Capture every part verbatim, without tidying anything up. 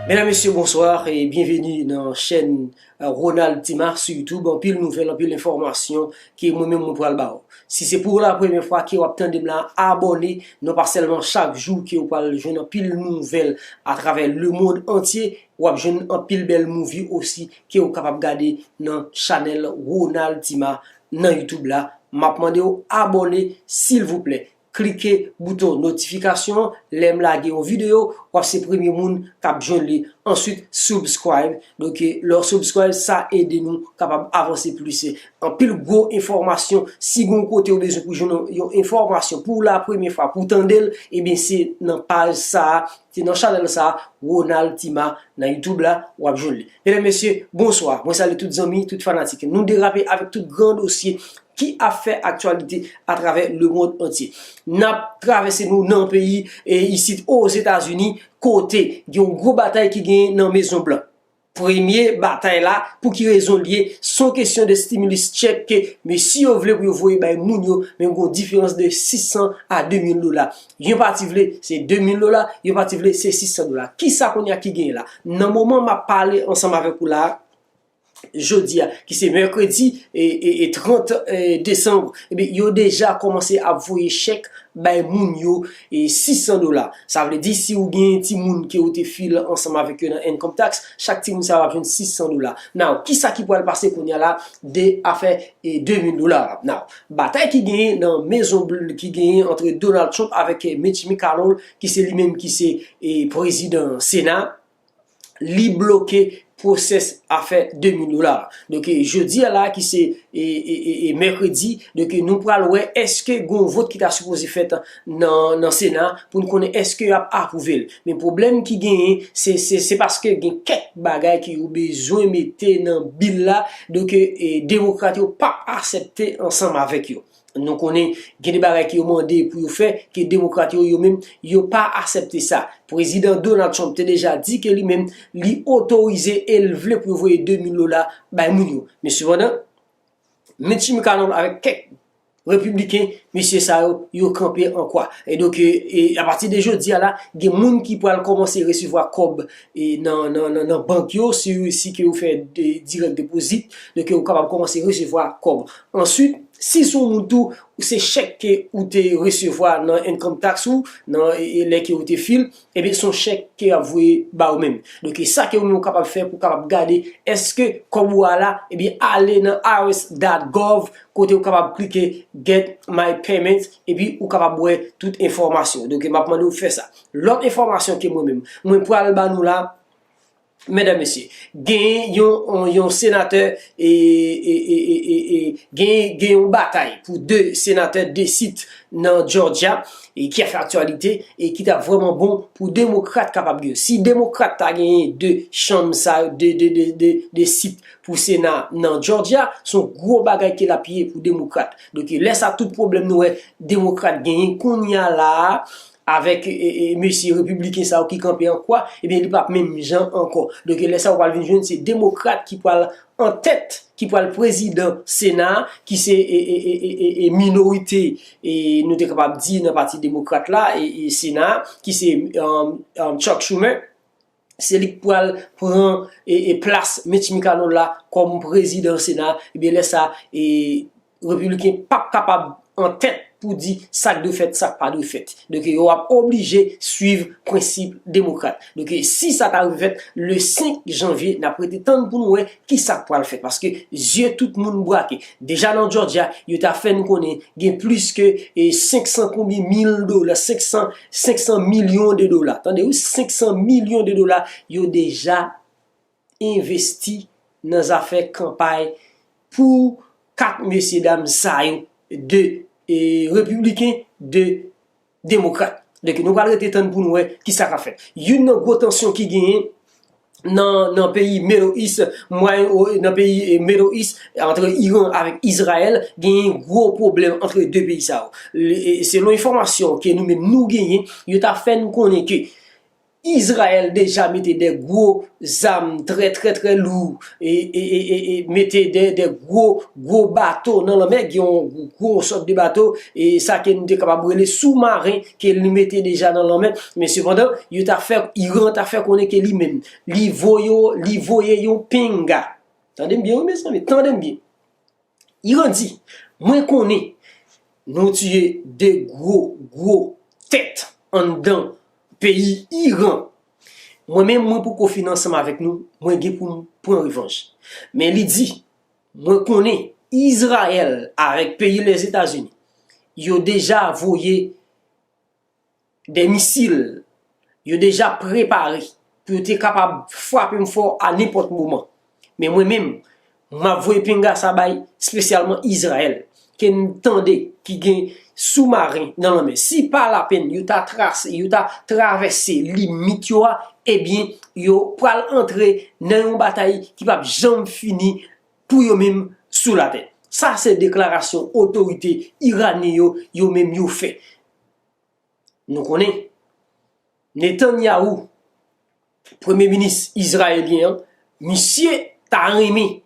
Medam, mesye, bonswa e byenveni nan chèn, euh, Ronald Tima sou YouTube. Anpil nouvèl, anpil enfòmasyon ke mwen menm mwen pral ba w. Si se pou la premyè fwa ke w ap tande m la, abòne. Non pa sèlman chak jou ke w pral jwenn anpil nouvèl atravè lemonn antye, w ap jwenn anpil bèl movie osi ke w kapab gade nan chanèl Ronald Tima nan YouTube la. M ap mande w abòne, silvouplè. Klike bouton notifikasyon an, lè m lage yon videyo, w ap se premye moun k ap jwenn li. Answit, subscribe. Donk, lè w subscribe, sa ede nou kapab avanse plis. Anpil gwo enfòmasyon, si gon kote w bezwen pou jwenn yon, yon enfòmasyon pou la premyè fwa, pou tande l, ebyen, se nan paj sa a, se nan chanèl sa a, Ronald Tima, nan YouTube la, w ap jwenn li. Medam, mesye, bonswa. Mwen salye tout zanmi, tout fanatik. Nou derape avèk tout gran dosye ki ap fè aktyalite atravè lemonn antye. N ap travèse nou nan peyi, e, isit Ozetazini, kote gen yon gwo batay ki genyen nan Mezon Blan. Premye batay la, pou ki rezon l ye, se yon kesyon de stimulus check ke mesye yo vle pou yo voye bay moun yo, men gen yon diferans de sis san a de mil dola. Yon pati vle, se de mil dola, yon pati vle, se sis san dola. Kisa kounye a ki genyen la? Nan moman m ap pale ansanm avèk ou la a, jodi a, ki se mèkredi, e, e, e trant, e, desanm, ebyen, yo deja kòmanse ap voye chèk bay moun yo, e, sis san dola. Sa vle di, si w gen timoun ke w te fil ansanm avèk yo nan income tax, chak timoun sa yo ap jwenn sis san dola. Now, kisa ki pral pase kounye a la de afè, e, de mil dola a? Now, batay ki genyen nan Mezon Bl-, ki genyen antre Donald Trump avèk, e, Mitch McConnell, ki se li menm ki se, e, prezidan Sena, li bloke pwosès afè de mil dola a. Donk, e, jodi a la ki se, e, e, e, e, mèkredi, donk, e, nou pral wè èske gon vòt ki ta sipoze fèt nan, nan Sena pou n konnen èske y ap apwouve l. Men pwoblèm ki genyen, se, se, se paske gen kèk bagay ke yo bezwen mete nan bil la, donk, e, e, demokrat yo p ap aksepte ansanm avèk yo. Nou konnen gen de bagay ke yo mande pou yo fè, ke demokrat yo, yo menm, yo pa aksepte sa. Prezidan Donald Trump te deja di ke li menm, li otorize e l vle pou yo voye de mil dola bay moun yo. Men sepandan, Mitch McConnell avèk kèk repibliken, mesye sa yo, yo kanpe an kwa. E donk, e, e apati de jodi a la, gen moun ki pral kòmanse resevwa kòb, e, nan, nan, nan, nan bank yo, si, si ke yo fè de, direct deposit, donk yo kapab kòmanse resevwa kòb. Answit, si se yon moun tou, ou se chèk ke ou te resevwa nan income tax ou, nan, e, e lè ke ou te fil, ebyen, se yon chèk ke y ap voye ba ou menm. Donk, e sa ke ou menm ou kapab fè pou kapab gade èske kòb ou a la, ebyen, ale nan I R S dot gov, kote ou kapab klike Get My Payment, epi ou kapab wè tout enfòmasyon. Donk, m ap mande ou fè sa. Lòt enfòmasyon ke mwen menm, mwen pral ba nou la, medam, mesye, gen yon, yon, yon senatè, e, e, e, e, e, e, gen, gen yon batay pou de senatè de sit nan Georgia, e ki ap fè aktyalite, e ki ta vrèman bon pou demokrat kapab gen. Si demokrat ta genyen de chanm sa, de, de, de, de, de sit pou Sena nan Georgia, se yon gwo bagay ke l ap ye pou demokrat. Donk, lè sa, tout pwoblèm nou wè demokrat genyen kounye a la a, avèk, e, e, mesye repibliken sa yo ki kanpe an kwa, ebyen, li p ap menm jan ankò. Donk, lè sa, ou pral vin jwenn, se demokrat ki pral an tèt, ki pral prezidan Sena a, ki se, e, e, e, e, e, e minorite, e nou te kapab di nan pati demokrat la, e, e Sena a, ki se, um, um, Chuck Schumer. Se li k pral pran, e, e plas Mitch McConnell la kòm prezidan Sena a, ebyen, lè sa, e, repibliken p ap kapab an tèt pou di sa k dwe fèt, sa k pa dwe fèt. Donk, yo ap oblije swiv prensip demokrat. Donk, si sa ta rive fèt, le senk janvye, n ap rete tann pou n wè kisa k pral fèt. Paske zye tout moun brake. Deja nan Georgia, yo ta fè n konnen gen plis ke, e, senk san konbyen mil dola, senk san, senk san milyon de dola. Tande wi, senk san milyon de dola yo deja envesti nan zafè kanpay pou kat mesye dam sa yo de, e, repibliken, de demokrat. Donk, nou pral rete tann pou n wè kisa k ap fèt. Youn nan gwo tansyon ki genyen nan, nan peyi Middle East, mwayen, o, nan peyi, e, Middle East, antre Iran avèk Izrayèl, genyen gwo pwoblèm antre de peyi sa yo. Le, e, selon enfòmasyon ke nou menm nou genyen, yo ta fè n konnen ke Izrayèl deja mete de gwo zam trè, trè, trè lou, e, e, e, e, e mete de, de gwo, gwo bato nan lanmè, gen yon gwo sòt de bato, e sa ke nou te kapab rele soumaren, ke li mete deja nan lanmè. Men sepandan, yo ta fè, Iran ta fè konnen ke li menm, li voye, li voye yon pinga. Tande m byen, wi, mezanmi, tande m byen. Iran di, mwen konnen nou tiye de gwo, gwo tèt anndan peyi Iran. Mwen menm, mwen poko fin ansanm avèk nou, mwen gen pou m pran revanj. Men li di, mwen konnen Izrayèl avèk peyi Lèzetazini, yo deja voye de misil, yo deja prepare pou yo te kapab frape m fò a nenpòt moman. Men mwen menm, m ap voye pinga sa bay espesyalman Izrayèl, ke n tande ki gen soumaren nan lanmè. Si pa lapenn yo ta trase, yo ta travèse limit yo a, ebyen, yo pral antre nan yon batay ki p ap janm fini pou yo menm sou latè. Sa se deklarasyon otorite iranyen yo, yo menm yo fè. Nou konnen Netanyahu, premye minis izrayelyen an, misye ta renmen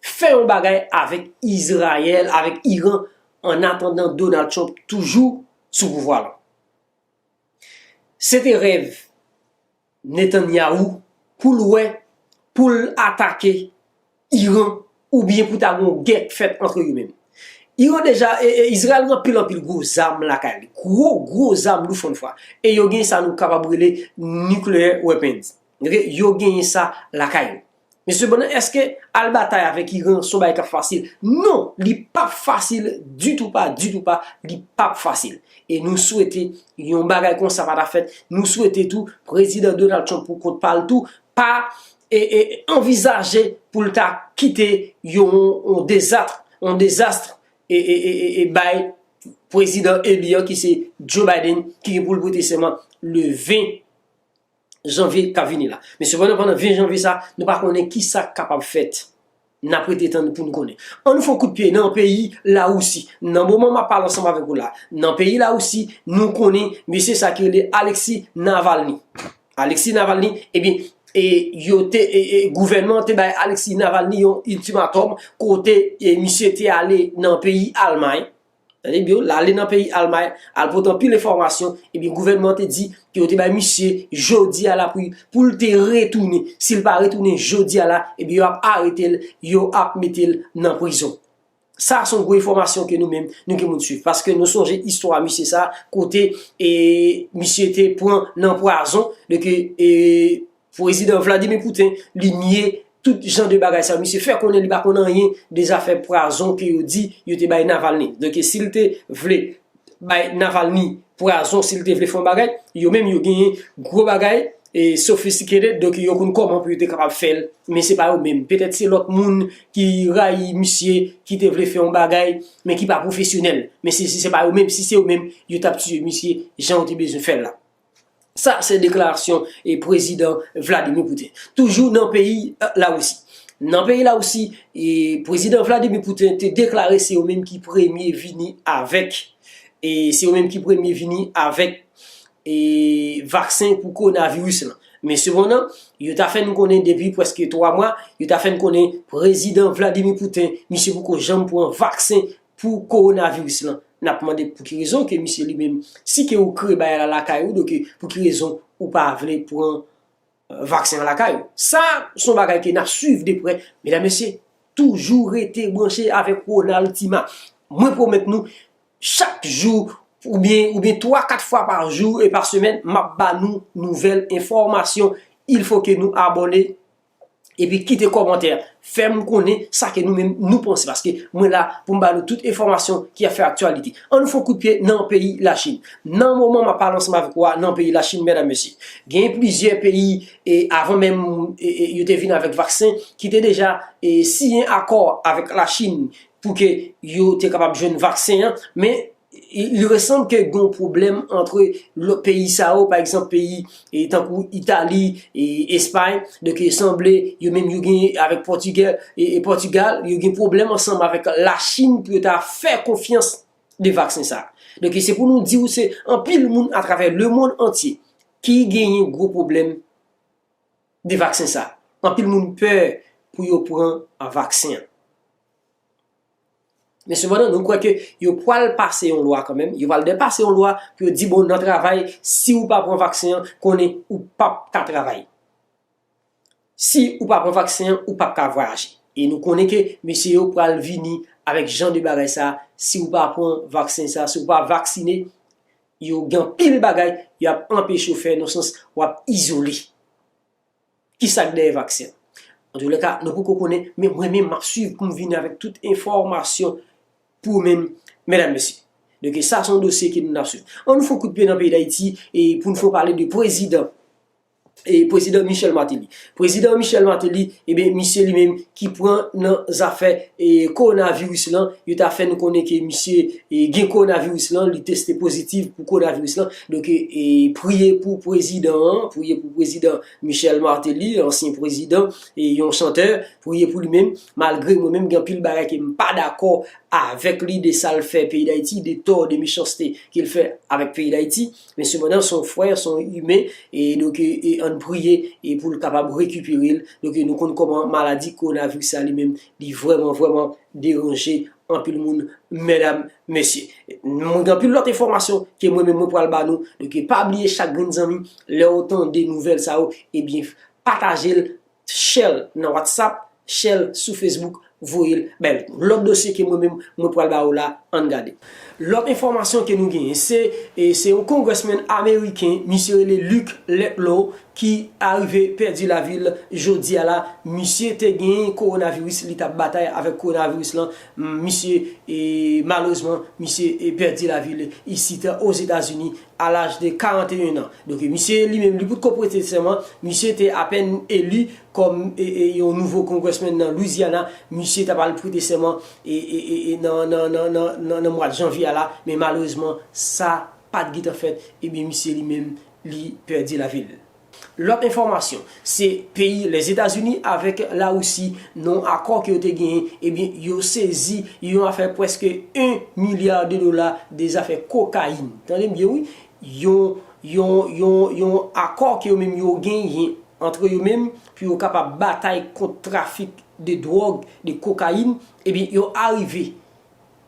fè yon bagay avèk Izrayèl, avèk Iran, annatandan Donald Trump toujou sou pouvwa la. Se te rèv Netanyahu pou l wè, pou l atake Iran, oubyen pou ta gen yon gè k fèt antre yo menm. Iran deja, e, e, Izrayèl gen anpil, anpil gwo zam lakay li. Gwo, gwo zam lou fann fwa. E yo gen sa nou kapab rele nuclear weapons. Ok? Yo genyen sa lakay yo. Men sepandan, èske al batay avèk Iran se yon bagay k ap fasil? Non, li p ap fasil ditou pa, ditou pa, li p ap fasil. E nou swete yon bagay konsa pa ta fèt. Nou swete tou prezidan Donald Trump pou kont pa l tou pa e, e, anvizaje pou l ta kite yon, yon dezat, yon dezast e, e, e, e, e bay prezidan eli an ki se Joe Biden ki gen pou l prete sèman le ven janvye k ap vini la. Men sepandan, pandan ven janvye sa, nou pa konnen ki sa k kapab fèt. N ap rete tann pou n konnen. Ann nou fè yon kout pye nan peyi Lawousi. Nan moman m ap pale ansanm avèk ou la, nan peyi Lawousi, nou konnen mesye sa ki rele Alexis Navalny. Alexis Navalny, ebyen, e, yo te, e, e, gouvènman an te bay Alexis Navalny yon iltimatòm kote e, misye te ale nan peyi Almay. Tande byen, l ale nan peyi Almay, al pote anpil enfòmasyon, ebyen, gouvènman an te di ke yo te bay misye jodi a la pou, pou l te retounen. Si l pa retounen jodi a la, ebyen, yo ap arete l, yo ap mete l nan prizon. Sa se yon gwo enfòmasyon ke nou menm, nou gen pou n swiv. Paske nou sonje istwa misye sa, kote e, misye te pran nan pwazon, de ke e, prezidan Vladimir Putin, li nye tout jan de bagay sa. Misye fè konnen li pa konn anyen de zafè pwazon ke yo di yo te bay Navalny. Donk, si l te vle bay Navalny pwazon, si l te vle fè yon bagay, yo menm yo genyen gwo bagay e sophisticated, donk yo konn kòman pou yo te kapab fè l, men se pa yo menm. Petèt se lòt moun ki rayi misye, ki te vle fè yon bagay, men ki pa pwofesyonèl. Men si, si se pa yo menm, si se yo menm, yo t ap tiye misye jan yo te bezwen fè l la. Sa se deklarasyon e prezidan Vladimir Putin. Toujou nan peyi e, Lawousi. Nan peyi Lawousi, e prezidan Vladimir Putin te deklare se yo menm ki premye vini avèk, e se yo menm ki premye vini avèk e vaksen pou kowonaviris lan. Men sepandan, yo ta fè n konnen depi prèske twa mwa, yo ta fè n konnen prezidan Vladimir Putin, misye poko janm pran vaksen pou kowonaviris lan. N ap mande pou ki rezon ke misye li menm, si ke ou kreye bagay la lakay ou, donk pou ki rezon ou pa vle pran e, vaksen an lakay ou? Sa se yon bagay ke n ap swiv de prè, medam, mesye, toujou rete branche avèk Ronald Tima. Mwen pwomèt nou, chak jou, oubyen, oubyen twa, kat fwa pa jou e pa semèn, m ap ba nou nouvèl enfòmasyon. Il fo ke nou abòne epi kite kòmantè. Fè m konnen sa ke nou menm nou panse, paske mwen la pou m ba nou tout enfòmasyon ki ap fè aktyalite. Ann nou fè yon kout pye nan peyi Lachin. Nan moman m ap pale ansanm avèk ou a, nan peyi Lachin, medam, mesye, gen plizyè peyi, e, avan menm e, e, yo te vin avèk vaksen, ki te deja e, siyen akò avèk Lachin pou ke yo te kapab jwenn vaksen an, men il, il ressemble ke gen yon pwoblèm antre lòt peyi sa yo, pa egzanp, peyi e, tankou Itali, e, Espay, donk e, sanble yo menm yo gen avèk Pòtigè, e, e Pòtigal, yo gen pwoblèm ansanm avèk Lachin pou yo ta fè konfyans de vaksen sa. Donk e, se pou nou di w, se anpil moun atravè lemonn antye ki genyen gwo pwoblèm de vaksen sa. Anpil moun pè pou yo pran vaksen an. Men sepandan, nou kwè ke yo pral pase yon lwa kanmenm, yo pral depase yon lwa pou yo di, bon, nan travay, si ou pa pran vaksen an, konnen ou p ap ka travay. Si ou pa pran vaksen an, ou p ap ka vwayaje. E nou konnen ke mesye yo pral vini avèk jan de bagay sa, si ou pa pran vaksen sa, si ou pa vaksine, yo gen anpil bagay y ap anpeche w fè, nan sans w ap izole. Kisa k dèyè vaksen? Antoulèka, nou poko konnen, men mwen menm m ap swiv pou m vini avèk tout enfòmasyon pou ou menm, medam, mesye. Donk, sa se yon dosye ke nou ap swiv. Ann nou fè yon kout pye nan peyi Dayiti e pou nou fè pale de prezidan e prezidan Michel Martelly. Prezidan Michel Martelly, ebyen, misye li menm ki pran nan zafè e kowonaviris lan, yo ta fè nou konnen ke misye e gen kowonaviris lan, li teste pozitif pou kowonaviris lan. Donk, e, e priye pou prezidan an, priye pou prezidan Michel Martelly, ansyen prezidan, e yon chantè, priye pou li menm, malgre mwen menm gen anpil bagay ke m pa dakò avèk li de sa l fè peyi Dayiti, de tò, de mechanste ke l fè avèk peyi Dayiti. Men sepandan, se yon frè, se yon imen, e donk, e, e ann priye e pou l kapab rekipere l. Donk, e nou konn kòman maladi kowonaviris sa li menm, li vrèman, vrèman deranje anpil moun, medam, mesye. Mwen gen anpil lòt enfòmasyon ke mwen menm mwen pral ba nou. Donk, e pa bliye chak grenn zanmi, lè w tande nouvèl sa yo, ebyen, pataje l, share l nan WhatsApp, share l sou Facebook, voye l bay lòt moun. Lòt dosye ke mwen menm, mwen pral ba ou la, ann gade. Lòt enfòmasyon ke nou genyen, se, e, se yon congressman ameriken, misye rele Luke Ludlow, ki arive pèdi lavi l jodi a la. Misye te gen kowonaviris, li t ap batay avèk kowonaviris lan. Misye, e, malerezman, misye, e, pèdi lavi l isit Ozetazini a laj de karannteyen an. Donk, misye li menm, li potko prete sèman, misye te apèn eli kòm, e, e, yon nouvo congressman nan Louisiana, misye t ap al prete sèman, e, e, e, e, nan, nan, nan, nan, nan, nan mwa janvye a la, men malerezman, sa pa t gentan fèt, ebyen, misye li menm, li pèdi lavi l. Lòt enfòmasyon, se peyi Lèzetazini avèk Larisi, nan yon akò ke yo te genyen, ebyen, yo sezi yon afè prèske yon milya de dola de zafè kokayin. Tande m byen, wi. Yon, yon, yon, yon akò ke yo menm yo genyen antre yo menm pou yo kapab batay kont trafik de dwòg, de kokayin, ebyen, yo arive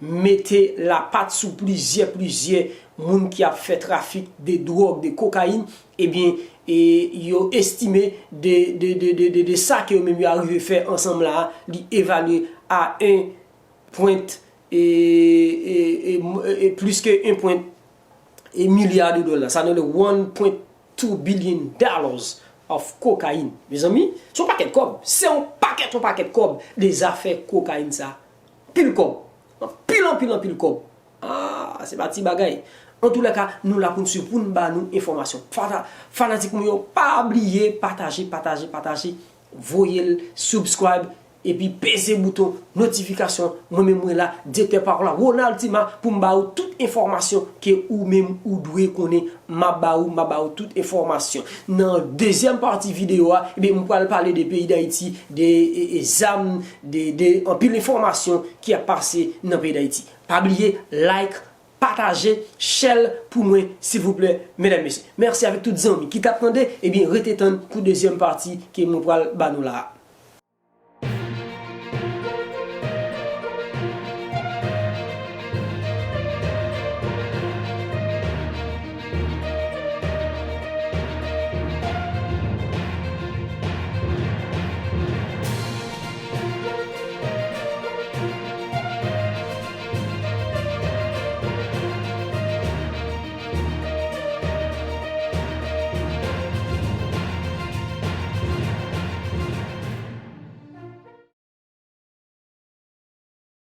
mete lapat sou plizyè, plizyè moun ki ap fè trafik de dwòg, de kokayin, ebyen, e yo estime de, de, de, de, de, de sa ke yo menm yo arive fè ansanm la, li evalye a yon pwen, e, e, e, e, plis ke yon pwen e milya de dola. Sa nou rele one point two billion dollars of cocaine. Mezanmi, se yon pakèt kòb. Se yon pakèt, yon pakèt kòb de zafè kokayin sa. Pil kòb. Anpil, anpil, anpil kòb. Ah, se pa ti bagay. Antoulèka, nou la pou n swiv, pou n ba nou enfòmasyon. Fana-, fanatik mwen yo, pa bliye pataje, pataje, pataje. Voye l, subscribe, epi peze bouton notifikasyon. Mwen menm mwen la, direktè Pakola Ronald Tima, pou m ba ou tout enfòmasyon ke ou menm ou dwe konnen. M ap ba ou, m ap ba ou tout enfòmasyon. Nan dezyèm pati videyo a, ebyen, m pral pale de peyi Dayiti, de, e, e, zam, de, de anpil enfòmasyon ki ap pase nan peyi Dayiti. Pa bliye, like, pataje, share pou mwen, silvouplè, medam, mesye. Mèsi avèk tout zanmi ki t ap tande, ebyen, rete tann pou dezyèm pati ke mwen pral ba nou la a.